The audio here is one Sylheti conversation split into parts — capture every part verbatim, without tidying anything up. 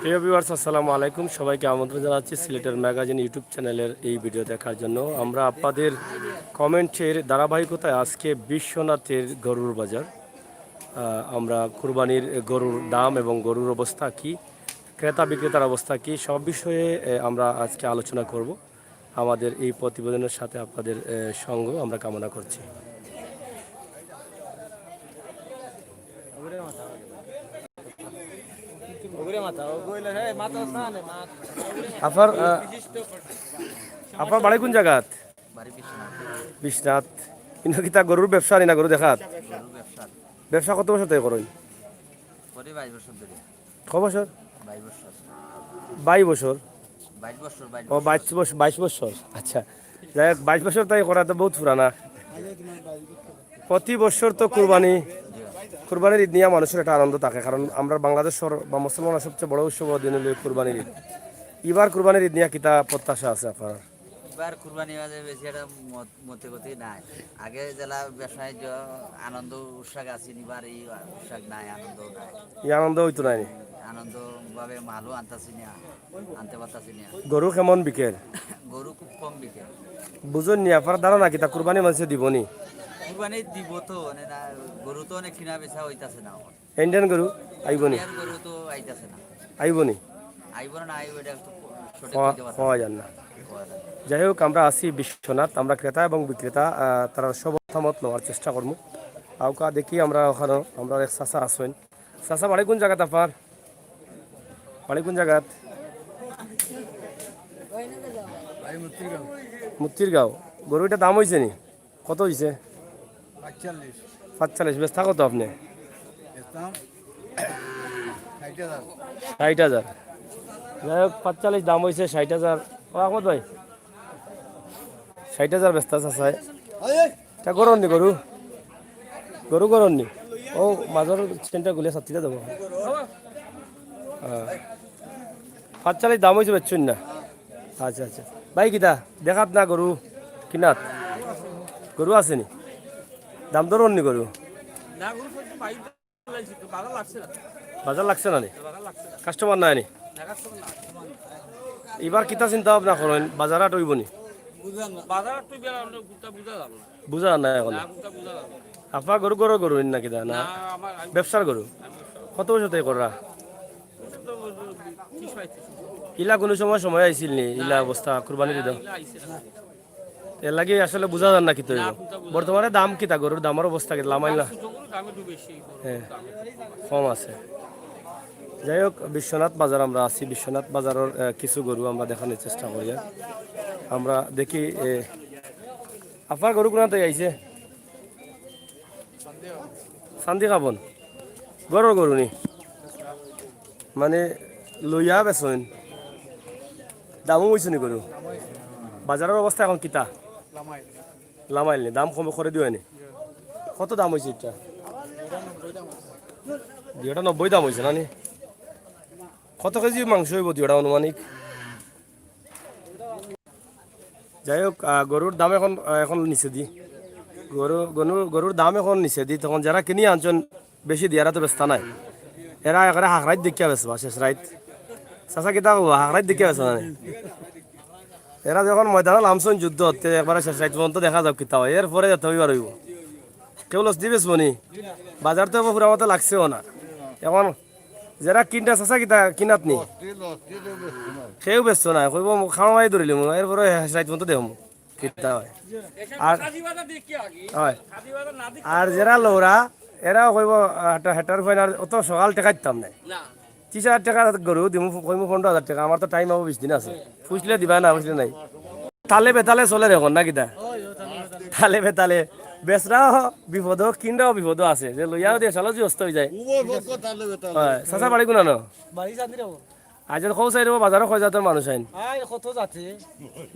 প্রিয় ভিউয়ার্স, আসসালামু আলাইকুম। সবাইকে আমন্ত্রণ জানাচ্ছি সিলেটের ম্যাগাজিন YouTube চ্যানেলের এই ভিডিও দেখার জন্য। আমরা আপনাদের কমেন্টের ধারাবাহিকতায় আজকে বিশ্বনাথের গরুর বাজার, আহ, আমরা কুরবানির গরুর দাম এবং গরুর অবস্থা কি, ক্রেতা বিক্রেতার অবস্থা কি, সব বিষয়ে, আহ, আমরা আজকে আলোচনা করব। আমাদের এই প্রতিবেদনের সাথে আপনাদের, আহ, সঙ্গ আমরা কামনা করছি। আপনার, আহ, আপনার বাড়ি কোন জাগাত? বাড়ি বিশ্বনাথ। বিশ্বনাথ। কিন্তু কিতা গরুর ব্যবসা নি না গরু দেখাত? গরুর ব্যবসা। ব্যবসা কত বছর থেকে করইন? করি বাইশ বছর ধরে। ক বছর? বাইশ বছর। বাইশ বছর? বাইশ বছর, বাইশ ও, বছর। বাইশ বছর, বাইশ বছর। আচ্ছা। যাই হোক, বাইশ বছর তাই করা তো বহুত পুরানা। প্রতি বছর তো কুরবানি, কুরবানির ঈদ নিয়া মানুষের একটা আনন্দ থাকে, কারণ আমরা বাংলাদেশর বা মুসলমানর সবচেয়ে বড় উৎসব দিন হইল কুরবানির ঈদ। এবার কুরবানির ঈদ নিয়া কিতা প্রত্যাশা আছে আপনার? এবার কুরবানি বাজে বেশি একটা মত-, মতে গতি নাই। আগে জেলা ব্যবসায়ী জ-, আনন্দ উৎসাহ আছে, এবার এই উৎসাহ নাই, আনন্দ নাই। এই আনন্দ হইতো নাই নি? আনন্দ ভাবে মালও আনতাছি না, আনতে পারতাছি না। গরু কেমন বিকের? গরু খুব কম বিকের। বুঝুন নি, আপনার ধারণা কিতা কুরবানি মানুষে দিব নি? কুরবানি দিব তো, মানে না, গরু তো অনেক কিনা বেচা হইতাছে না এখন। ইন্ডিয়ান গরু আইব নি? ইন্ডিয়ান গরু তো আইতাছে না। আইব নি? আইব না, না আইব, এটা তো সঠিক কওয়া, কইতে পারতাম কওয়া না। যান না। কওয়া যায় না। যাই হোক, আমরা আছি বিশ্বনাথ, আমরা ক্রেতা এবং বিক্রেতা, আহ, তারা সব মতামত নেওয়ার চেষ্টা করবো। আউকা দেখি আমরা ওখানে, আমরা এক চাচা আছেন। চাচা, বাড়ি কোন জাগাত আপনার? বাড়ি কোন জাগাত? মুত্তিরগাঁও। গরু এটা দাম হইছে নি? কত হইছে? পাঁচচল্লিশ। পাঁচচল্লিশ, বেচতা কত আপনি? বেচতাম ষাট হাজার। ষাট হাজার। যাই হোক, পাঁচচল্লিশ দাম হইছে, ষাট হাজার। ও আহমদ ভাই, ষাট হাজার বেচতা চাচায়। তা গরুর নি গরু? গরু গরুর নি? ও, মাঝর চেনটা গুলে সাতটা দেবো। হ্যাঁ। পাঁচচল্লিশ দাম হইছে, বেচছইন না? আচ্ছা, আচ্ছা। ভাই, কিতা দেখাত না গরু কিনাত? গরু আছে নি? দাম দর অন নি গরু? না, গরু সব তো বাইরে লাইছি তো, বাজার লাগছে না। বাজার লাগছে না নি? বাজার লাগছে না। কাস্টমার নাই নি? না, কাস্টমার না। এবার কিতা চিন্তা ভাবনা করইন? বাজার হাট হইব নি? বাজার হাট তো বেলা আমরা গুটা বুঝা যাবে না। বুঝা না এখন? না, গুটা বুঝা যাবে না। আপনার গরু, গরু, গরু না কিতা না? না, আমার, আমি ব্যবসার গরু? আমি ব্যবসা। কত বছর থেকে কররা? ওটা তো ত্রিশ পঁয়ত্রিশ বছর। ইলা কোনো সময়, সময় আইছিল নি? ইলা না, অবস্থা কুরবানির দিন? না, ইলা আইছে না। এর লাগি আসলে বুঝা যার না কিতা অইব। না, বুঝা, বুঝা বর্তমানে দাম কিতা, গরুর দামর অবস্থা কিতা? লামাইল না? দাম ছোট গরু, দাম একটু বেশি, গরু হ্যাঁ, দাম একটু কম। কম আছে। যাই হোক, বিশ্বনাথ বাজার আমরা আছি, বিশ্বনাথ বাজারর, আহ, কিছু গরু আমরা দেখানোর চেষ্টা করি। আমরা দেখি, এ, আপনার গরু কোন থেকে আইছে? চান্দি খাবন। গরুর গরু নি? মানে, লইয়া বেচইন। দামও হইছে নি গরু? বাজারর অবস্থা এখন কিতা? লামাইল নি? দাম কম করে দিও নি? কত দাম হইছে এটা? দুইটা নব্বই দাম হইছে না নি? কত কেজি মাংস হইব দুইটা আনুমানিক? যাই হোক, আহ, গরুর দাম এখন, আহ, এখন নিচে দি। গরু, গরু, গরুর দাম এখন নিচে দি। তখন যারা কিনি আনছইন বেশি দি, এরা তো বেচতা নাই। এরা একবারে হাকরাইত দেখিয়া বেচবা, শেষ রাইত। চাচা কিতা কইবা, হাকরাইত দেখিয়া বেচবা না নি? এরা যখন ময়দানো লামছইন যুদ্ধ, তে একবারে শেষ রাইত পর্যন্ত দেখা যাউক কিতা অয়, এরপরে যেতে অইবার অইব। কেউ লস দি বেচবো নি? বাজার তো এখন পুরা মতো লাগছেও না। এখন যারা কিনরা চাচা কিতা কিনাত নি? কেউ বেচতো না, কইব খাওয়াই ধরিলিমু, এরপরে শেষ রাইত পর্যন্ত দেখমু কিতা অয়। আর, অয়। আর যারা লউরা, এরাও কইব, আহ, হেটা-, হেটার উপায় না, অত সকাল টেকা দিতাম না। ত্রিশ হাজার টেকা গরু দিমু, কইমু পনেরো হাজার টেকা, আমার তো টাইম অইব বিশ দিন আছে। ফুসলে দিবা না, ফুসলে নাই। তালে বেতালে চলের এখন, না কিতা? তালে বেতালে। বেচরাও বিপদ, কিনরাও বিপদ আছে। যে লইয়াও দিয়ে চালো যে অস্ত অই যায়। অয়, চাচা বাড়ি কোনানো? বাড়ি চান্দিরাবো। আজ আর কও চাই রে, বাজারো কয় জাতর মানুষ আইন? আয়, কত জাতে?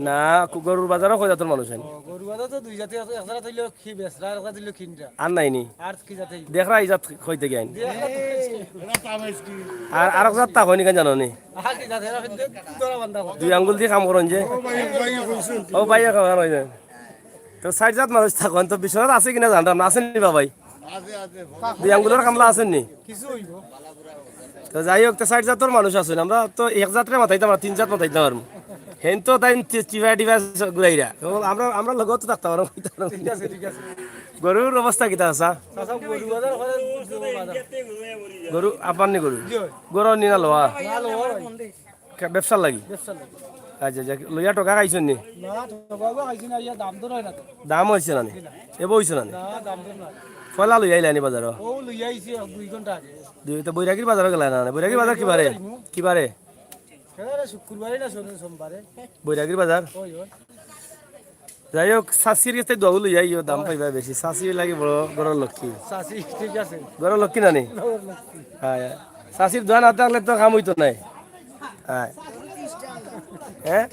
না, কু-, গরুর বাজারো কয় জাতর মানুষ আইন? ও, গরু বাজারো তো দুই জাতি আছে, এক জাত অইলো কি বেচরা, আর এক জাত অইলো কিনরা। আর নাই নি? আর কি জাত অইলো? দেখরা এই জাত কইতে গিয়া আইন। দেখরা তো আর আরক জাত তা কইনি কেন জানো নি? আর কি জাত? এরা কিন্তু ধরা বান্ধা করে। দুই আঙ্গুল দি কাম করইন যে। ও ভাই, এখন আর অই যায়। তো চাইর জাত মানুষ থাকইন, তো বিশ্বনাথ আছে কিনা জানতাম না, আছেন নি বাবাই? দুই আঙ্গুলর কামলা আছেন নি? কিছু অইব। তো যাই হোক, তো চাইর জাতর মানুষ আছইন, আমরা তো এক জাতরে মাতাইতাম আর তিন জাত মাতাইতাম আর। হেন তো তাইন টি-, টিপায় টিপায় ঘুরাইরা। তো আমরা, আমরা লগেও তো থাকতাম পারমু, কইতাম পারমু। ঠিক আছে, ঠিক আছে। গরুর অবস্থা কিতা আছে? চাচা, গরু বাজার করে, গরু বাজার। গরু আপনার নি গরু? জি অয়। গরু নি না লওয়া? না, লওয়া ভাই। কে-, ব্যবসার লাগি? ব্যবসার লাগি। আচ্ছা, আচ্ছা, লইয়া টকা খাইছইন নি? না, টকা খাইছি না, ইয়া দাম দর অয় না তো। দাম অইছে না নি? জি না। এবো অইছে না নি? না, দাম দর না। পয়লা লইয়া আইলা নি বাজারো? ও লইয়া আইছি এক দুই ঘন্টা আগে। দুই, তো বৈরাগীর বাজারো গেলা না? বৈরাগীর বাজার কিবারে? কিবারে? কেন রে, শুক্রবারে না সোম-, সোমবারে? বৈরাগীর বাজার? ওই, ওই। যাই হোক, চাচির গেছে দোয়াও লইয়া আইও, দাম পাইবা বেশি। চাচি লাগি বড়, বড় লক্ষ্মী। চাচি, ঠিক আছে। বড় লক্ষ্মী না নি? বড় লক্ষ্মী। হ্যাঁ, হ্যাঁ। চাচির দোয়া না থাকলে তো কাম অইতো নায়। হ্যাঁ। হ্যাঁ?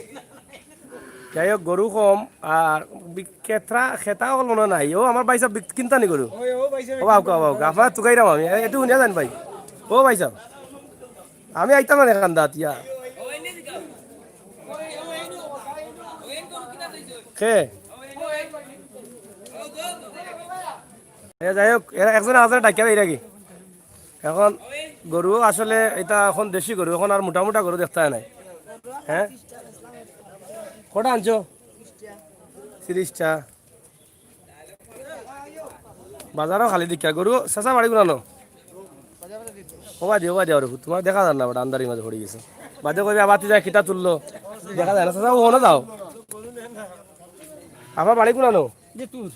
যাই হোক, গরু কম, আর বি-, কেত্রা, খেতা অকল মনো নাই। ও, আমার ভাইসাব বিক-, কিনতা নি গরু? ওই, ও ভাইসাব ও, বাউক্কা, বাউক্কা। আপনারা তুকাইরাম আমি। এ-, একটু হুনিয়া যাইন ভাই। ও ভাইসাব। আমি আইতাম না এখান দাঁত ইয়া। খে? এ যাই হোক, এরা একজন আরেকজনে ডাকিয়া দেয় নাকি? এখন গরু আসলে এটা এখন দেশি গরু, এখন আর মোটা মোটা গরু দেখতা নায়। হ্যাঁ? কটা আনছো? তিরিশটা। বাজারও খালি দেখিয়া গরু, চাচা বাড়ি কুনানো? ও বাদে, ও বাদে, আর তোমার দেখা যায় না, বেটা আন্ধারির মাঝে পড়ি গেছে। বাদে কইবে, "আবার তুই যা কিতা তুললো?" দেখা যায় না, চাচা, ও না যাও। আবার বাড়ি কুনানো? জিতপুর।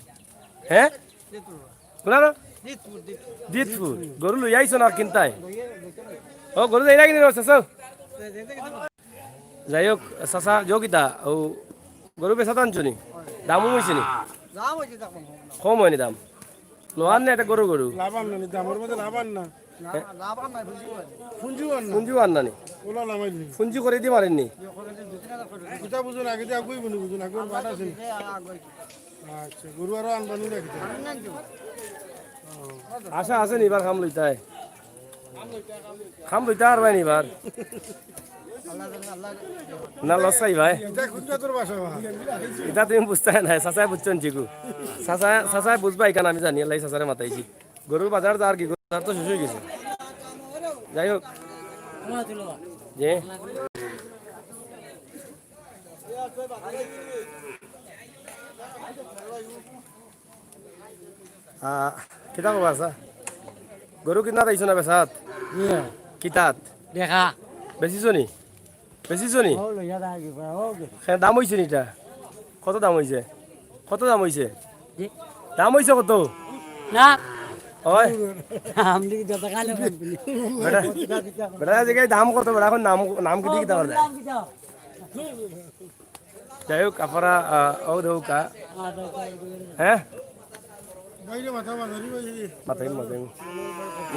হ্যাঁ? জিতপুর। কুনানো? জিতপুর, জিতপুর। জিতপুর। গরু লই আইছো না কিনতায়? ও, গরু যাই না কিনি রে, চাচা? যাই হোক, চাচা, যোগিতা, ও গরু বেচা তো আনছো নি? দামও অইছে নি? দাম অইছে তখন। কম অয়নি দাম? লোহার না এটা গরু গরু? লাভান না, দামর মধ্যে লাভান না। না, লাভান নাই, পুঞ্জি অয়। পুঞ্জিও আন না। পুঞ্জিও আন না নি? ওলা লাভান নি। পুঞ্জি করে দি মারেন নি? ইয়ে করে দি, দুই তিন হাজার করে দি। কিতা বুঝুন, আগে দিয়ে আগুই বুনি বুঝুন, আগুর বাদ আছে নি। আচ্ছা, গরু আরো আনবানি রাখি। আশা আছে নি এবার খাম লইতায়? খাম লইতা আর ভাই নি এবার। না লস খাই ভাই। এটা কোন জাতর বাসা বা? এটা তুমি বুঝতায় না, চাচায় বুঝছইন জিগু। চাচায়, চাচায় বুঝবা এখান আমি জানি, আল্লাহ চাচারে মাতাইছি। গরুর বাজার যার কি, গরুর বাজার তো শেষ অই গেছে। যাই হোক। যে আহ, কিতা খবর আছে? গরু কিনাত আইছো না বেচাত? ইয়া। কিতাত? দেখা। বেচিছো নি? বেচিছো নি? ও, লইয়া দা আগে, ও, গে। হ্যাঁ, দাম অইছে নি এটা? কত দাম অইছে? কত দাম অইছে? জি। দাম অইছে কত? না। ওই। আপনি কি যত কালে বলবেন? বেটা, বেটা, আজকে দাম কত বেটা? এখন নাম, নাম কি দিয়ে দাম দেয়? নাম কি দাও? যাই হোক, আপনারা, আহ, ও দেউকা। হ্যাঁ? মাতাইম, মাতাইম।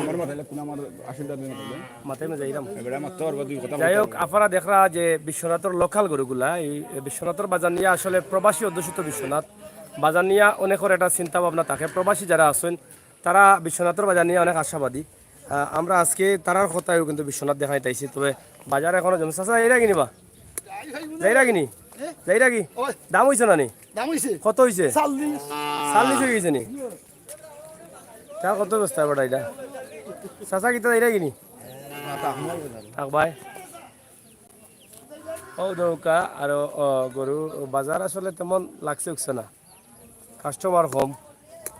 আমার মাথায় কোন আমার আসলটা দিন করবে। মাতাইম, যাইরাম। এবারে আমার তোর বা দুই কথা যাই হোক, বলতে হবে। আপনারা দেখরা যে বিশ্বনাথর লোকাল গরুগুলা, এই বিশ্বনাথর বাজার নিয়া আসলে প্রবাসী অধ্যুষিত বিশ্বনাথ। বাজার নিয়া অনেকর একটা চিন্তা ভাবনা থাকে। প্রবাসী যারা আছেন, তারা বিশ্বনাথর বাজার নিয়া অনেক আশাবাদী। আহ, আমরা আজকে তারার কথায়ও কিন্তু বিশ্বনাথ দেখাইতে আইছি, তবে বাজার এখনো জমছে। চাচা, যাইরা কিনি বা? যাইরা কিনি? যাইরা কি? ওই। দাম অইছে না নি? দাম অইছে। কত অইছে? চল্লিশ। চল্লিশ অই গেছে নি? তা কত বস্তা বেটা এটা? চাচা, কিতা যাইরা কিনি? থাক ভাই। ও দৌকা আরো, ও, গরু, ও, বাজার আসলে তেমন লাগছে উঠছে না, কাস্টমার কম।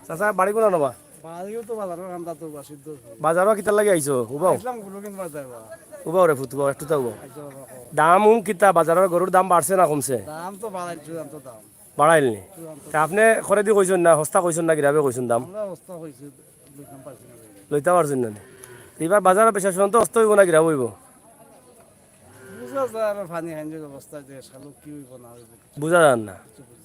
চাচা, বাড়ি কুনানো বা? বাড়িও তো বাজারর কান্দা তো বা সিদ্ধ। বাজারো কিতার লাগি আইছো? উবাও? আইলাম গরু কিনবার যাইবা। উবাও রে ফুত, উবাও, একটু তা উবাও। আচ্ছা, বাবা, কও। দাম উম কিতা, বাজারর গরুর দাম বাড়ছে না কমছে? দাম তো বাড়াইছে, দাম তো দাম। বাড়াইল নি? চূড়ান্ত দাম। তা আপনে খরে দি কইছইন না, হস্তা কইছইন না, গিরাবে কইছইন দাম? আমরা হস্তা কইছি, লইতাম পারছি না। লইতা পারছইন না নি? এবার বাজারো বেচা-কিনা তো হস্তা অইবো না গিরাব অইবো? বুঝা যায় আর পানি খাইঞ্জের অবস্থা যে শালুক কি অইবো না অইবো। বুঝা যায় না।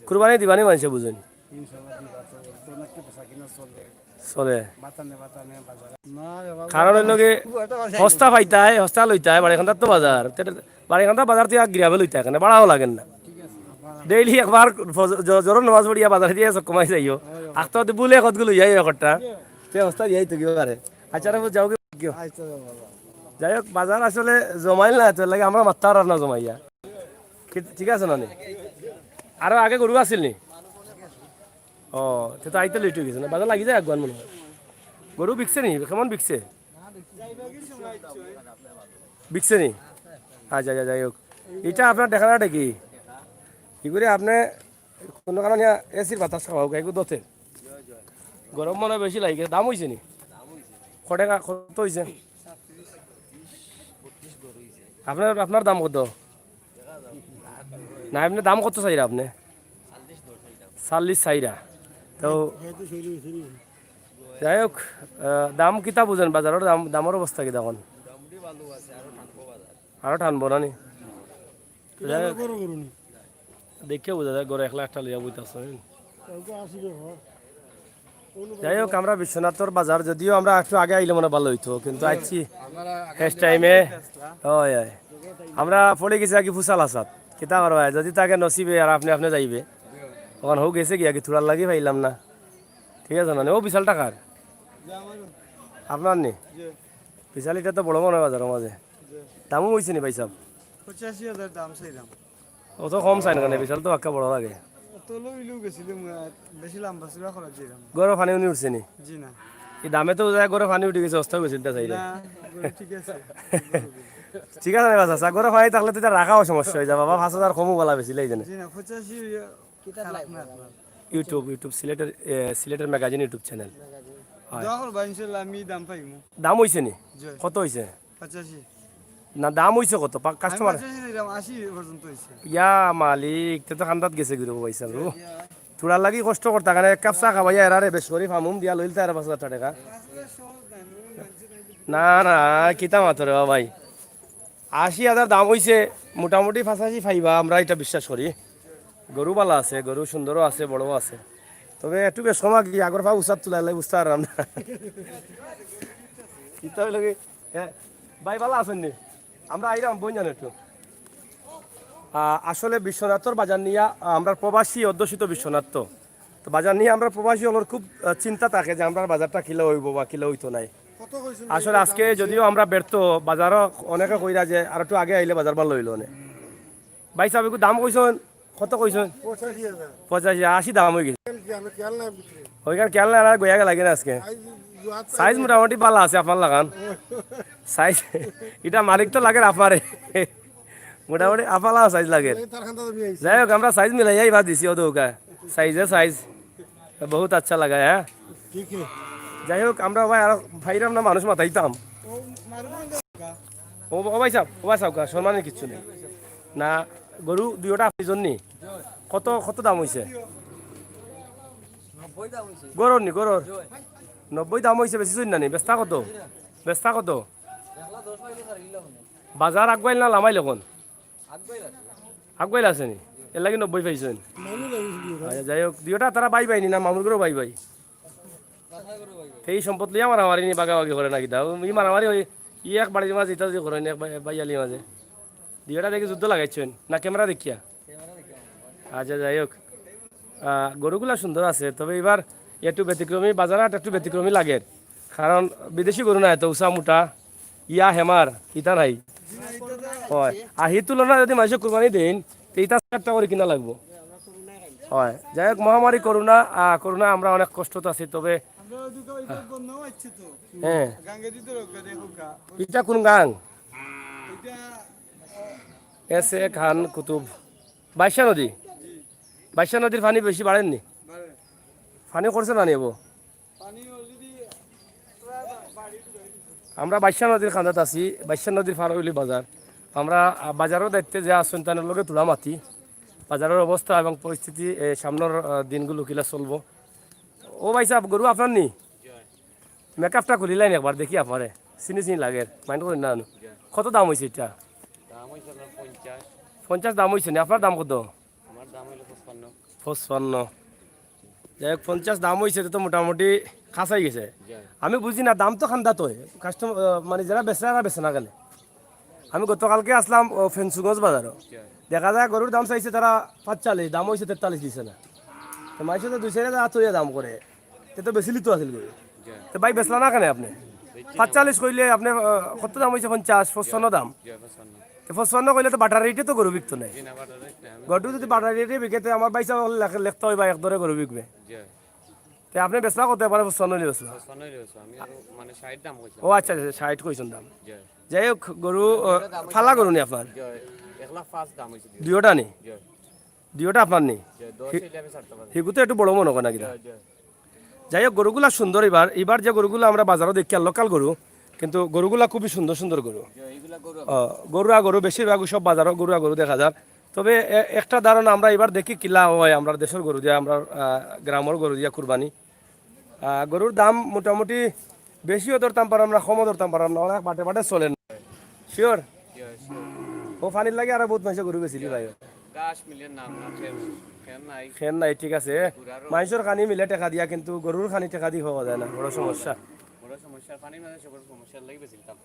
কুরবানি দিবা নি মানষে বুঝইন। ইনশাআল্লাহ দিবা তো, তো নাকি বেচা-কিনা চলে। চলে। বাতানে বাতানে বাজার। না রে বাবা, কারণ অইলো কি, খুব একটা বাজার হস্তা পাইতায়, হস্তা লইতায়, বাড়িকান্দাত তো বাজার। তে বাড়িকান্দা বাজার থাকি গিরাবে লইতায়, কেনে বাড়াও লাগের না। ঠিক আছে। ডেইলি একবার ফজ-, জ-, জোহরর নামাজ পড়িয়া বাজারে দিয়া চক্কর মারি যাইও। আখতা দি বুলে কতগুলো লইয়া আইও একটা। তে হস্তা দিয়াই তো গিয়ে পারে। আচ্ছা, রে, যাও গিয়ে। আচ্ছা, বাবা। যাই হোক, বাজার আসলে জমাইল না, এর লাগি আমরা মাততাম পাররাম না জমাইয়া। ঠিক, ঠিক আছে না নি? আরো আগে গরু আছিল নি? ও, তে তো আইতে লেট অই গেছে না? বাজার লাগি যায় আগুয়ান মনে হয়। গরু বিকছে নি? কেমন বিকছে? বিকছে নি? আচ্ছা, আচ্ছা, যাই হোক, ইটা আপনার দেখা না দেখি, কি করে আপনি কোনো কারণে এসির বাতাস খাওয়া হোক, এগু দতে গরম মনে হয় বেশি লাগে। দাম হইছে নি? কত টাকা, কত হইছে? আপনার, আপনার দাম কত? না, এমনি দাম কত চাইরা আপনি? চল্লিশ চাইরা। তো যাই হোক, আহ, দাম কিতা বুঝেন, বাজারের দাম, দামের অবস্থা কি তখন? আরো টানবো না নি? যাই হোক, দেখে বুঝা যায় গরু একলা একটা লইয়া বইতে আছে। যাই হোক, আমরা বিশ্বনাথর বাজার, যদিও আমরা একটু আগে আইলে মনে ভালো হইতো, কিন্তু আইছি শেষ টাইমে। হয়, হয়। আমরা পড়ে গেছি আগে ফুসাল আসাদ। কিতা করবা, যদি থাকে নসিবে আর আপনি, আপনি যাইবে। ওখান হোক গেছে গিয়া কি থুড়ার লাগি পাইলাম না। ঠিক আছে, মানে ও বিশাল টাকার। আপনার নি? বিশাল, এটা তো বড় মনে হয় বাজারের মাঝে। দামও হইছে নি ভাই সাহেব? পঁচাশি হাজার দাম চাইলাম। অত কম চাই না কেন? বিশাল তো বাক্কা বড় লাগে। অত লইলেও গেছিলাম, আহ, বেশি লম্বা চূড়া করা যাইলাম। গরু পানি উনি উঠছে নি? জি না। এই দামে তো যায় গরু পানি উঠে গেছে, অস্ত গেছিল তা চাইলে। না, গরু ঠিক আছে। ঠিক আছে না, বাস, আচ্ছা, গরু পানি থাকলে তো এটা রাখাও সমস্যা হয়ে যায়, বাবা, পাঁচ হাজার কমও বলা বেশি, এই জন্য। জি না, পঁচাশি খারাপ না আপনার। YouTube, YouTube, সিলেটের, এ, সিলেটের ম্যাগাজিন YouTube চ্যানেল। হয়। দোয়া করবা, ইনশাল্লাহ আমি দাম পাইমু। দাম হইছে নি? জি। কত হইছে? পঁচাশি। না, দাম হইছে কত? পা-, আমি কাস্টমার? পঁচাশি দিলাম, আশি পর্যন্ত হইছে। ইয়া মালিক, তে তো খান্দাত গেছে গিরো পয়সা গো। ইয়া। থুড়ার লাগি কষ্ট করতা, কারণ এক কাপ চা খাবাইয়া এরারে বেশ করি ফামুম দিয়া লইল তার পাঁচ হাজার টাকা। না, না, কিতা মাতো রে ভাই? আশি হাজার দাম হইছে, মোটামুটি পাঁচাশি পাইবা, আমরা এটা বিশ্বাস করি। গরু বালা আছে, গরু সুন্দরও আছে, বড়ও আছে, তবে একটু বেশ কমা কি আগর পা উসাত তুলাইলে বুঝতে পারলাম না। কিতা হইল কি? হ্যাঁ, ভাই ভালা আছেন নি? আমরা আইরাম বই জানো একটু। আহ, আসলে বিশ্বনাথর বাজার নিয়া, আহ, আমরা প্রবাসী অধ্যুষিত বিশ্বনাথ তো। তো বাজার নিয়া আমরা প্রবাসী হলোর খুব, আহ, চিন্তা থাকে যে আমরা বাজারটা কিলা হইব বা কিলা হইতো নাই। আসলে আজকে যদিও আমরা ব্যর্থ, বাজারও অনেকে কইরা যে আর একটু আগে আইলে বাজার ভালো হইলো অনেক। ভাই সাহেব, একটু দাম কইছেন, কত কইছেন? পঁচাশি হাজার। পঁচাশি, আশি দাম হয়ে গেছে। খেয়াল, খেয়াল, খেয়াল নাই বুঝলি। ওইখানে খেয়াল না, আর গইয়া লাগে না আজকে। সাইজ মোটামুটি ভালো আছে আপনার লাগান। সাইজ, এটা মালিক তো লাগে আপনারে। মোটামুটি আপালা সাইজ লাগে। এই তার খান দাদা বিয়ে হইছে। যাই হোক, আমরা সাইজ মিলাইয়া এবার দিছি, ও দৌকা। সাইজে সাইজ। বহুত আচ্ছা লাগা, হ্যাঁ? ঠিক আছে। যাই হোক, আমরা ভাই আর ভাইরাম না মানুষ মাতাইতাম। ও, ও ভাই সাহেব, ও ভাই সাহেব, সম্মানের কিচ্ছু নেই। না, গরু দুইটা আপনি জন্য। কত, কত দাম হইছে? গরুর নি, গরুর? নব্বই দাম হইছে, বেশি চুন না নি? বেচতা কত? বেচতা কত? বাজার আগুয়াইল না লামাইল এখন? আগুয়াইল আছে নি? এর লাগি নব্বই পাইছেন? আচ্ছা, যাই হোক, দুইটা তারা বাই বাই নি না, মামুর ঘরও বাই বাই? এই সম্পদ লইয়া মারামারি নি, বাগাবাগি করে না কিতা? ই মারামারি হয়, ই এক বাড়ির মাঝে ইটা যদি করেন, এক বাই-, বাইয়ালির মাঝে। দুইটা দেখি যুদ্ধ লাগাইছেন, না ক্যামেরা দেখিয়া? আচ্ছা, যাই হোক, আহ, গরুগুলা সুন্দর আছে, তবে এবার একটু ব্যতিক্রমী, বাজার হাট একটু ব্যতিক্রমী লাগে, কারণ বিদেশি গরু না, এত উষা মোটা, ইয়া হেমার, ইতা নাই। হয়, আর সেই তুলনায় যদি মানুষে কুরবানি দেন, তো ইতা চারটা করে কিনা লাগবো। হয়, যাই হোক, মহামারী করোনা, আহ, করোনা আমরা অনেক কষ্টত আছি, তবে আমরা ওদিকে ওই গাঙ্গের ভিতরে ওকে দেখো গা। ইটা কোন গাং? এটা এস এ খান কুতুব। বাইশা নদী? বাইশা নদীর পানি বেশি বাড়েনি? পানি করছে না নিব? আমরা বাইশা নদীর কান্দাত আছি, বাইশা নদীর পার হইলে বাজার। আমরা, আহ, বাজারের দায়িত্বে যে আছেন, তার লগে তুলা মাতি। বাজারের অবস্থা এবং পরিস্থিতি, এ, সামনের, আহ, দিনগুলো কিলা চলবো। ও ভাই সাহেব, গরু আপনার নি? মেকআপটা খুলিলাইন একবার, দেখি আপনারে। চিনি চিনি লাগে, মাইন্ড করেন না জানো। কত দাম হইছে এটা? দাম হইছে আপনার পঞ্চাশ। পঞ্চাশ দাম হইছে নি? আপনার দাম কত? আমার দাম হইলো পঁচপান্ন। পঁচপান্ন। যাই হোক, পঞ্চাশ দাম হইছে, এটা তো মোটামুটি খাসাই গেছে। জি। আমি বুঝি না, দাম তো খান্দাত হয়। কাস্টম-, আহ, মানে যারা বেচে, তারা বেচে না কেন? আমি গতকালকে আসলাম, ও, ফেঞ্চুগঞ্জ বাজারও। জি। দেখা যায় গরুর দাম চাইছে তারা পাঁচচল্লিশ, দাম হইছে তেতাল্লিশ দিছে না। তো মাইসে তো দুই চার হাজার হাত হইয়া দাম করে। তে তো বেশি লিতো আছিল গরু। জি। তো ভাই বেচলা না কেন আপনি? বেচছি না। পাঁচচল্লিশ কইলে আপনি, আহ, কত দাম হইছে? পঞ্চাশ, পঁচপান্ন দাম। জি, পঁচপান্ন। তো পঁচপান্ন কইলে তো বাটার রেটে তো গরু বিকতো নাই। জি না, বাটার রেট না, আমি গরু যদি বাটার রেটে বিকে, তে আমার ভাই সাহেব লেখ-, লেখতে হয় বা এক দরে গরু বিকবে। জি। তে আপনে বেচলা কত, এবারে পঁচপান্ন অইলে বেচলা? পঁচপান্ন অইলে বেচলা, আমি আরো মানে ষাইট দাম কইছিলাম। ও আচ্ছা, আচ্ছা, ষাইট কইছইন দাম। জি। যাই হোক, গরু, আহ, দাম অইছে ফালা গরু নি আপনার? জি, এক লাখ পাঁচ দাম অইছে দুইও। দুইওটা নি? জি। দুইওটা আপনার নি? জি, দশ হি-, অইলে আমি ছাড়তে পারবো। হিগু তো একটু বড় মনে হয় না কিনা? জি, জি। যাই হোক, গরুগুলা সুন্দর। এবার, এবার যে গরুগুলা আমরা বাজারো দেখিয়ার, লোকাল গরু, কিন্তু গরুগুলা খুবই সুন্দর সুন্দর গরু। জি, এইগুলা গরু। ও, গরুয়া গরু, বেশিরভাগ সব বাজারো গরুয়া গরু দেখা যার। তবে এ-, একটা ধারণা আমরা এবার দেখি কিলা হয় আমরার দেশর গরু দিয়া, আমরার, আহ, গ্রামর গরু দিয়া কুরবানি। আহ, গরুর দাম মোটামুটি বেশিও ধরতাম পারলাম না, কমও ধরতাম পারলাম না, অনেক বাটে বাটে চলে না। শিওর? ও পানির লাগি আরো বউত মানষে গরু বেচিলি ভাই। ঘাস মিলে না, না, খের, খের নাই। খের নাই, ঠিক আছে। মানষর খানি মিলে টেকা দিয়া, কিন্তু গরুর খানি টেকা দি পাওয়া যায় না, বড় সমস্যা। বড় সমস্যা, পানির মাঝে সবর সমস্যা লাগি বেচিলতাম।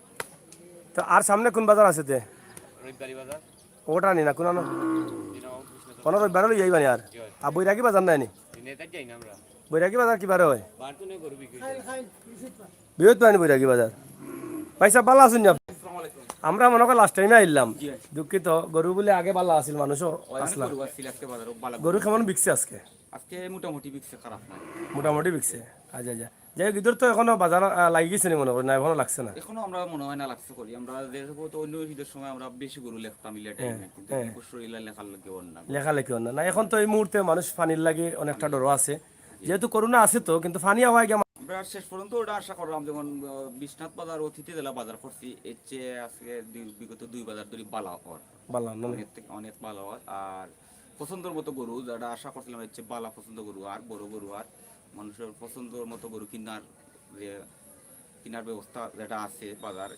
তো আর সামনে কোন বাজার আছে তে? রবিবারি বাজার। ওটা নি না, কোন আনো? দিন অফিস না তো। কোনো রবিবারে লই যাইবা নি আর? জি। আর বৈরাগী বাজার নাই নি? দিনে তাই যাই না আমরা। বৈরাগী বাজার কি বারে হয়? বার তো নেই, গরু বিক্রি হয়। বৃহস্পতিবার নি বৈরাগী বাজার। ভাই সাহেব, ভালা আছইন নি আপনে? আমরা মনে করি লাস্ট টাইমে আইলাম। জি। দুঃখিত, গরু বুলে আগে ভালা আছিল, মানুষও অনেক আসলা। গরু আসছিল আজকে বাজারো, ভালা গরু গরু। কেমন বিকছে আজকে? আজকে মোটামুটি বিকছে, খারাপ না। মোটামুটি বিকছে। আচ্ছা, আচ্ছা। যাই হোক, ইদর তো এখনো বাজার, আহ, লাগি গেছে নি মনে করি, না এখনো লাগছে না? এখনো আমরা মনে হয় না লাগছে করি। আমরা যেহেতু তো অন্য ঈদের সময় আমরা বেশি গরু লেখতাম ইলা হ্যাঁ, টাইমে, কিন্তু হ্যাঁ। এই বছর ইলা লেখার লাগি অর না। লেখা লেখি অর না। না, এখন তো এই মুহূর্তে মানুষ পানির লাগি অনেকটা ডরও আছে। জি। যেহেতু করোনা আছে তো, কিন্তু পানি আওয়ায় গিয়া আমরা শেষ পর্যন্ত ওটা আশা করলাম, যেমন, আহ, বিশ্বনাথ বাজার অতীতে যেলা বাজার করছি, এর চেয়ে আজকে দুই, বিগত দুই বাজার ধরে ভালা অর। ভালা অর না? অনেক থেকে, অনেক ভালা অর। আর পছন্দর মতো গরু, যেটা আশা করছিলাম, এর চেয়ে ভালা পছন্দ গরু আর বড় গরু আর মানুষের পছন্দর মতো গরু কিনার যে, কিনার ব্যবস্থা যেটা আছে বাজার,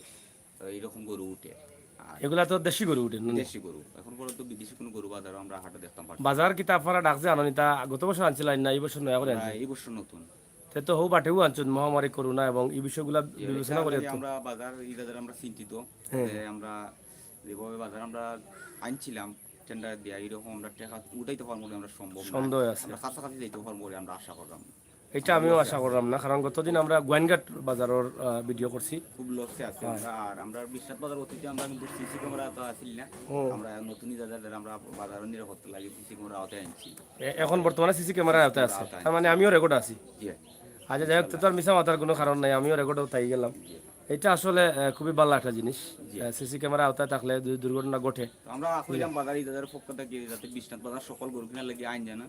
এইরকম গরু উঠে। আর এগুলা তো দেশি গরু উঠে না? দেশি গরু। এখন পর্যন্ত বিদেশি কোনো গরু বাজারে আমরা হাটে দেখতাম পারছি না। বাজার কিতা আপনারা ডাক যে আনো নি, তা গত বছর আনছিলা না, এই বছর নয়া করে না, আনছেন? এই বছর নতুন। তে তো হউ বাটেও আনছেন, মহামারী করোনা এবং এই বিষয়গুলা জি, বিবেচনা এটা করে লাগি তো। আমরা বাজার, এই বাজারে আমরা চিন্তিত। হ্যাঁ। যে আমরা যেভাবে বাজার আমরা আনছিলাম, টেন্ডার দিয়া, এরকম আমরা টেকা উঠাইতে পারবো বলে আমরা সম্ভব না। সন্দেহ আছে। আমরা কাছাকাছি যাইতে পারবো বলে আমরা আশা করলাম। এটা আমিও আশা করলাম না, কারণ গতদিন আমরা গোয়াইনঘাট বাজারর, আহ, ভিডিও করছি। খুব লসে আছে হ্যাঁ। আমরা। আর আমরা বিশ্বনাথ বাজার অতীতে আমরা কিন্তু সিসি ক্যামেরা তো আছিল না। হুম। আমরা নতুন যারা যারা আমরা বাজার নিরাপত্তা লাগে সিসি ক্যামেরা আওতায় আনছি। এ-, এখন বর্তমানে সিসি ক্যামেরার আওতায় আছে। আওতায় তার মানে আছি। আমিও রেকর্ড আছি। জি। আচ্ছা, যাই হোক, তো আর মিছা মাতার কোনো কারণ নাই, আমিও রেকর্ডও তাই গেলাম। জি। এটা আসলে, আহ, খুবই ভালো একটা জিনিস। জি। আহ, সিসি ক্যামেরা আওতায় থাকলে যদি দুর্ঘটনা ঘটে। তো আমরা কইলাম বাজার ইজাদের পক্ষ থেকে যাতে বিশ্বনাথ বাজার সকল গরু কিনার লাগি আইন জানা।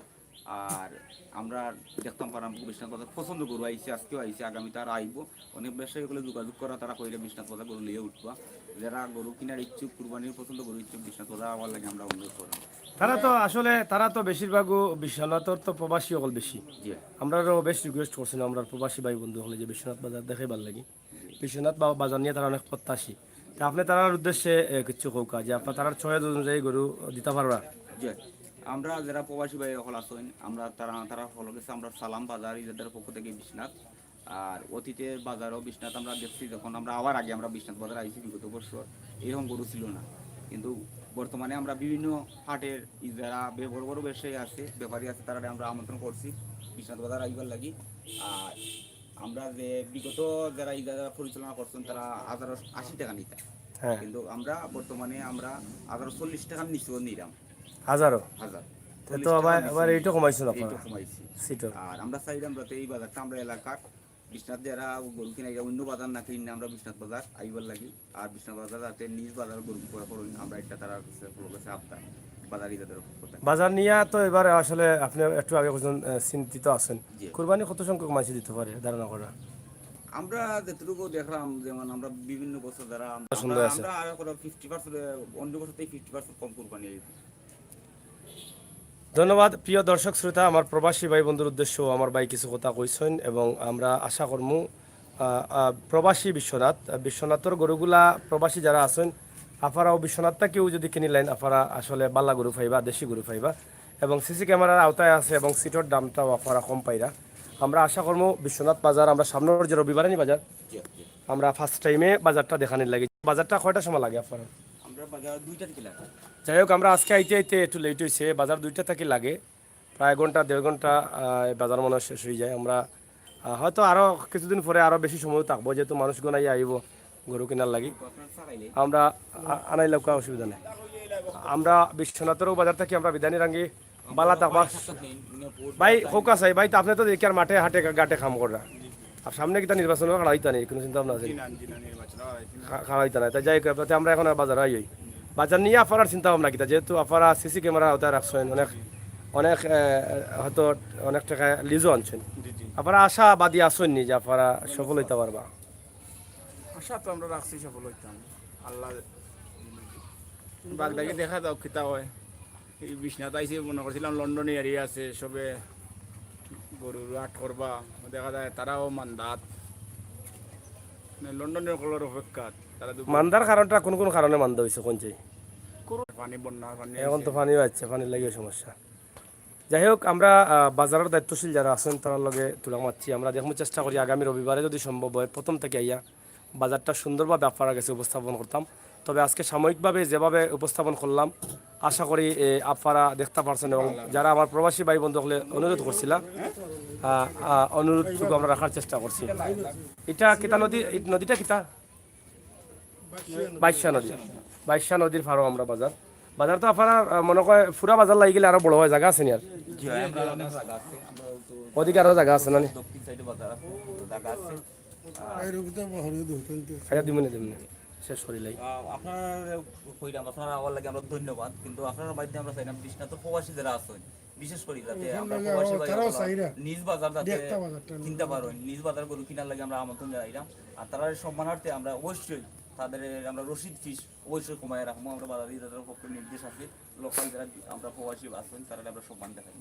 আর আমরা দেখতাম পারাম বিশ্বনাথ বাজার পছন্দ গরু আইছে, আজকেও আইছে, আগামীতে আর আইবো। অনেক ব্যবসায়ী হলে যোগাযোগ করা, তারা কইলে বিশ্বনাথ বাজার গরু লইয়া উঠবা। যারা গরু কিনার ইচ্ছুক, কুরবানির পছন্দ গরু ইচ্ছুক, বিশ্বনাথ বাজার আওয়ার লাগি আমরা অনুরোধ করলাম। তারা তো আসলে, তারা তো বেশিরভাগও বিশ্বনাথর তো প্রবাসী অকল বেশি। জি। আমরারও বেশ রিকোয়েস্ট করছিলাম আমরার প্রবাসী ভাই বন্ধু হকলে যে বিশ্বনাথ বাজার দেখাইবার লাগি। বিশ্বনাথ বা-, বাজার নিয়া তারা অনেক প্রত্যাশী। তা আপনে তারার উদ্দেশ্যে, এ, কিচ্ছু কউক্কা যে আপনার তারার চয়েস অনুযায়ী গরু দিতা পারবা? জি। আমরা যারা প্রবাসী ভাই হকল আছইন, আমরা তারা, তারা হকলর গেছে আমরা সালাম বাজার ইজাদের পক্ষ থেকে বিশ্বনাথ। আর অতীতে বাজারও বিশ্বনাথ আমরা দেখছি, যখন আমরা আওয়ার আগে আমরা বিশ্বনাথ বাজার আইছি বিগত বছর, এরকম গরু ছিল না। কিন্তু বর্তমানে আমরা বিভিন্ন হাটের ই যারা বে-, বড় বড় ব্যবসায়ী আছে, ব্যাপারী আছে, তারা আমরা আমন্ত্রণ করছি বিশ্বনাথ বাজার আইবার লাগি। আর আমরা যে বিগত যারা ই যারা পরিচালনা করছেন, তারা হাজারো আশি টাকা নিতা। হ্যাঁ। কিন্তু আমরা বর্তমানে আমরা হাজারো চল্লিশ টাকার নিচেও নিলাম। হাজারো? হাজার। তে তো চল্লিশ টাকার আবার, নিচে আবার নিলাম। এইটা কমাইছেন আপনারা? এইটা কমাইছি। সিটর। আর আমরা চাইলাম যাতে এই বাজারটা আমরা এলাকার বিশ্বনাথ যারা গরু কিনা, এটা অন্য বাজার না কিনে আমরা বিশ্বনাথ বাজার আইবার লাগি। আর বিশ্বনাথ বাজার যাতে নিজ বাজার গরু ক্রয় করইন, আমরা একটা তারার কাছে, ওর কাছে আবদার, বাজার ইজাদের পক্ষ থেকে। বাজার নিয়া তো এবার আসলে আপনি একটু আগে কইছেন, আহ, চিন্তিত আছেন। জি। কুরবানি কত সংখ্যক মানষে দিতে পারে ধারণা করা? আমরা যতটুকু দেখলাম, যেমন আমরা বিভিন্ন বছর যারা আমরা, সন্দেহ আছে। আমরা আরো করে ফিফটি পার্সেন্ট, অন্য বছর থেকে ফিফটি পার্সেন্ট কম কুরবানি হইবে। ধন্যবাদ প্রিয় দর্শক শ্রোতা, আমার প্রবাসী ভাই বন্ধুর উদ্দেশ্য আমার ভাই কিছু কথা কইছইন এবং আমরা আশা করমু, আহ, আহ, প্রবাসী বিশ্বনাথ, আহ, বিশ্বনাথর গরুগুলা প্রবাসী যারা আছইন, আফারাও বিশ্বনাথ থাকিও যদি কিনিলাইন, আফারা আসলে বালা গরু পাইবা, দেশি গরু পাইবা এবং সিসি ক্যামেরার আওতায় আছে এবং সিটর দামটাও আফারা কম পাইরা। আমরা আশা করমু বিশ্বনাথ বাজার, আমরা সামনের যে রবিবারে নি বাজার, জি, জি। আমরা ফার্স্ট টাইমে বাজারটা দেখানির লাগি। বাজারটা কয়টার সময় লাগে আপনারা? আমরা বাজার দুইটা থেকে লাগে। যাই হোক, আমরা আজকে আইতে আইতে একটু লেট হইছে, বাজার দুইটা থাকি লাগে, প্রায় ঘন্টা দেড় ঘন্টা, আহ, এই বাজার মনে হয় শেষ হয়ে যায়। আমরা, আহ, হয়তো আরো কিছুদিন পরে আরো বেশি সময় থাকবো, যেহেতু মানুষগুন আইয়া আইবো গরু কিনার লাগি। আপনার চা খাইলে? আমরা আ-, আনাইলে কোনো অসুবিধা নেই। আমরা বিশ্বনাথেরও বাজার থাকি আমরা বিদায় নিরাঙ্গি। বালা থাকবা। ভাই, খোকা চাই ভাই, তো আপনি তো দেখি আর মাঠে হাটে ঘাটে কাম কররা। আর সামনে কিতা নির্বাচন খাড়া অইতা নি, কুনু চিন্তা ভাবনা আছে নি? খা-, খাড়া অইতা না। তা যাই হোক, তাতে আমরা এখন আর বাজার আই অই। বাজার নিয়া আফারার চিন্তা ভাবনা কিতা? যেহেতু আফারা সিসি ক্যামেরা ওটা রাখছইন, অনেক, অনেক, এ, হয়তো অনেক টাকা লিজও আনছইন। আফারা আশাবাদী আছইন নি যে আফারা সফল অইতা পারবা? আশা তো আমরা রাখছি সফল অইতাম। আল্লাহ বাগদাকে দেখা যাউক কিতা অয়। এই বিশ্বনাথ আইছি, মনে করছিলাম লন্ডনি এরিয়া আছে, সবে গরুর হাট করবা, দেখা যায় তারাও মান্দাত। মানে লন্ডনি অকলর অপেক্ষাত। তারা তো মান্দার কারণটা কোন কোন কারণে মান্দা অইছে, কোন যে? পানি, বন্যা, পানি এখন তো আইছে। পানিও আছে, পানির লাগিও সমস্যা। যাই হোক, আমরা, আহ, বাজারর দায়িত্বশীল যারা আছইন, তারার লগে তুলা মারছি। আমরা দেখমু, চেষ্টা করি আগামী রবিবারে যদি সম্ভব অয়, প্রথম থাকি আইয়া বাজারটা সুন্দরভাবে আফারার গেছে উপস্থাপন করতাম। তবে আজকে সাময়িকভাবে যেভাবে উপস্থাপন করলাম, আশা করি, এ, আফারা দেখতা পারছইন এবং যারা আমার প্রবাসী ভাই বন্ধু অকলে অনুরোধ করছিলা, আ, আ, অনুরোধটুকু আমরা রাখার চেষ্টা করছি। ইটা কিতা নদী? এই নদীটা কিতা? বাইশা নদী। বাইশা নদীর পারো আমরা বাজার। বাজার তো আফারা, আ, মনে কয় পুরা বাজার লাগি গেলে আরো বড় অয়, জাগা আছে নি আর? জি ভাই, আমরা অনেক জাগা আছে, আমরা তো ওদিকে আরো জাগা আছে না নি? দক্ষিণ সাইডে বাজার আছে, জাগা আছে। আইয়া দিমু নে, দিমু নে। শেষ করিলাই। আহ, আপনারা কইলাম, আপনারা আওয়ার লাগি আমরা ধন্যবাদ, কিন্তু আপনারার মাধ্যমে আমরা চাইলাম বিশ্বনাথর প্রবাসী যারা আছেন, বিশেষ করি যাতে আমরা প্রবাসী ভাই তারাও চাইরা নিজ বাজার যাতে কিনতা পারেন, নিজ বাজার গরু কিনার লাগি আমরা আমন্ত্রণ জানাইলাম। আর তারার সম্মানার্থে আমরা অবশ্যই তাদের আমরা রসিদ ফিস অবশ্যই কমায় রাখবো। আমরা বাজারি তাদের পক্ষে নির্দেশ আছে, লোকাল যারা আমরা প্রবাসী আছেন তারা আমরা সম্মান দেখাই।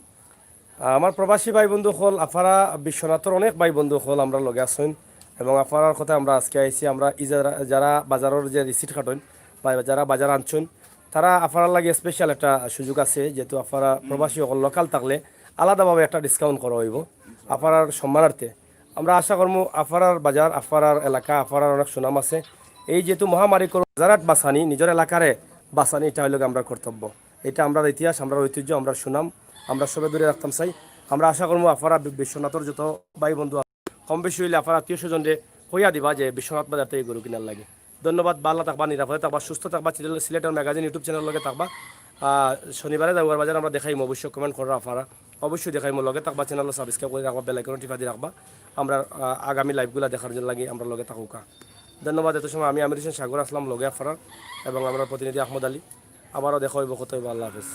আমার প্রবাসী ভাই বন্ধু অকল, আফারা বিশ্বনাথর অনেক ভাই বন্ধু অকল আমরার লগে আছইন এবং আফারার কথা আমরা আজকে আইছি। আমরা ই যারা, যারা বাজারর যে রিসিট কাটইন বা যারা বাজার আনছইন, তারা আফারার লাগি স্পেশাল একটা সুযোগ আছে, যেহেতু আফারা প্রবাসী অকল লোকাল থাকলে আলাদাভাবে একটা ডিসকাউন্ট করা অইবো আফারার সম্মানার্থে। আমরা আশা করমু আফারার বাজার, আফারার এলাকা, আফারার অনেক সুনাম আছে। এই যেহেতু মহামারী করোনা বাজারহাট বাঁচানি, নিজর এলাকারে বাঁচানি, ইটা অইলো গি আমরার কর্তব্য। ইটা আমরার ইতিহাস, আমরার ঐতিহ্য, আমরার সুনাম, আমরা সবে ধরি রাখতাম চাই। আমরা আশা করমু আফারা বি-, বিশ্বনাথর যত ভাই বন্ধু আছে, কম বেশি অইলে আফারা আত্মীয় স্বজনরে কইয়া দিবা যে বিশ্বনাথ বাজার থাকি গরু কিনার লাগি। ধন্যবাদ, বালা থাকবা, নিরাপদে থাকবা, সুস্থ থাকবা, সিলেট-, সিলেটর ম্যাগাজিন YouTube চ্যানেলর লগে থাকবা। আহ, শনিবারে যাওয়ার বাজার আমরা দেখাইমু, অবশ্যই কমেন্ট করো আফারা, অবশ্যই দেখাইমু। লগে থাকবা, চ্যানেল সাবস্ক্রাইব করি রাখবা, বেল আইকন টিপা দি রাখবা। আমরা, আহ, আগামী লাইভগুলা দেখার লাগি আমরার লগে থাকুক্কা। ধন্যবাদ, এত সময় আমি আমির হোসেন সাগর আছলাম লগে আফারার এবং আমরার প্রতিনিধি আহমদ আলী। আবারও দেখা অইবো, কথা অইবো, আল্লাহ হাফেজ।